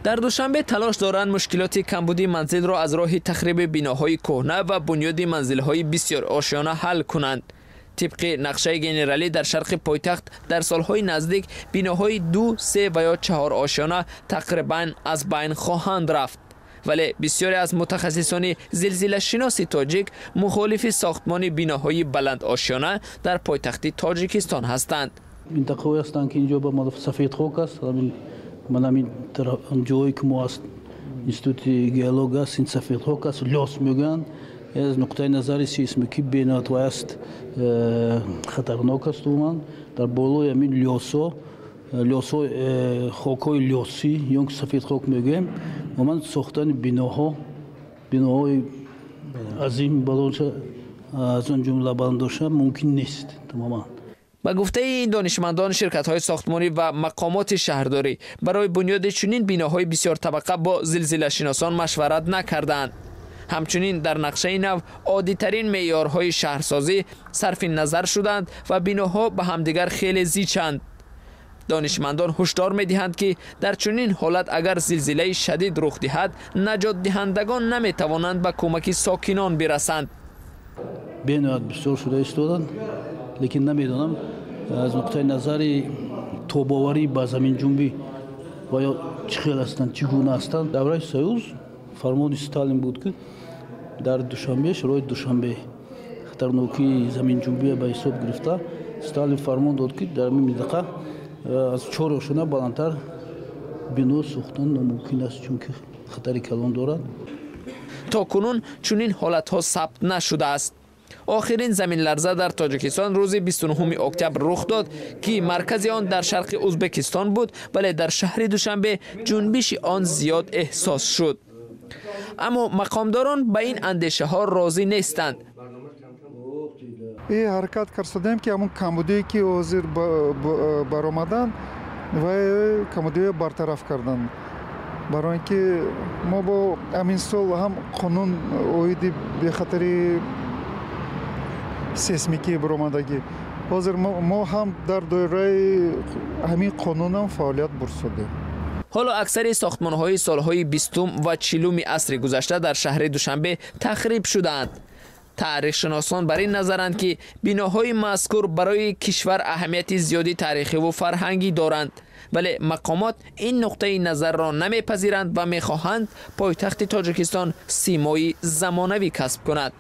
Дар Душанбе талош доранд мушкилоти камбуди манзилро аз роҳи тахриби биноҳои кӯҳна ва бунёди манзилҳои бисёрошёна ҳал кунанд. Тибқи нақшаи генералӣ, дар шарқи пойтахт дар солҳои наздик биноҳои ду, се ва ё чаҳорошёна тақрибан аз байн хоҳанд рафт. Вале бисёре аз мутахассисони зилзилашиноси тоҷик мухолифи сохтмони биноҳои баландошёна дар пойтахти Тоҷикистон ҳастанд. Минтақаҳое ҳастанд, ки инҷо ба сафедхок аст. Ман ҳамин ҷое ки мо аст, институти геолог аст, ин сафедхок аст, лёсс мегӯянд. Аз нуқтаи назари сейсмикӣ бениҳоят аст, хатарнок аст. Умуман, дар болои ҳамин лёссо, лёссо, хокҳои лёссӣ ё ки сафедхок мегӯем, умуман сохтани биноҳо, биноҳои азим балонша, аз он ҷумла баландоша, мумкин нест тамоман. Ба гуфтаи ин донишмандон, ширкатҳои сохтмонӣ ва мақомоти шаҳрдорӣ барои бунёди чунин биноҳои бисёртабақа бо зилзилашиносон машварат накардаанд. Ҳамчунин дар нақшаи нав оддитарин меъёрҳои шаҳрсозӣ сарфи назар шуданд ва биноҳо ба ҳамдигар хеле зичанд. Донишмандон ҳушдор медиҳанд, ки дар чунин ҳолат, агар зилзилаи шадид рух диҳад, наҷотдиҳандагон наметавонанд ба кӯмаки сокинон бирасанд. Бениҳоят бисёр шуда истоданд, лекин намедонам, аз нуқтаи назари тобоварӣ ба заминҷунбӣ ва ё чӣ хел ҳастанд, чӣ гуна ҳастанд. Давраи Союз фармони Сталин буд, ки дар Душанбе, шароити Душанбе, хатарнокии заминҷунбия ба ҳисоб гирифта, Сталин фармон дод, ки дар ин минтақа аз чор ошёна баландтар бино сохтан номумкин аст, чунки хатари калон дорад. То кунун чунин ҳолатҳо сабт нашудааст. Охирин заминларза дар Тоҷикистон рӯзи 29 октябр рух дод, ки маркази он дар шарқи Узбекистон буд, вале дар шаҳри Душанбе ҷунбиши он зиёд эҳсос шуд. Аммо мақомдорон ба ин андешаҳо розӣ нестанд. И ҳаракат кардем, ки ҳамун камбудие, ки ҳозир баромаданд, ва камбудиҳо бартараф карданд, барои ин ки мо бо ҳамин сол ҳам қонун оиди бехатарии сейсмикӣ баромадагӣ. Ҳозир мо ҳам дар доираи ҳамин қонунам фаъолият бурсодем. Ҳоло аксари сохтмонҳои солҳои бистум ва чилуми асри гузашта дар шаҳри Душанбе тахриб шудаанд. Таърихшиносон бар ин назаранд, ки биноҳои мазкур барои кишвар аҳамияти зиёди таърихиву фарҳангӣ доранд, вале мақомот ин нуқтаи назарро намепазиранд ва мехоҳанд пойтахти Тоҷикистон симои замонавӣ касб кунад.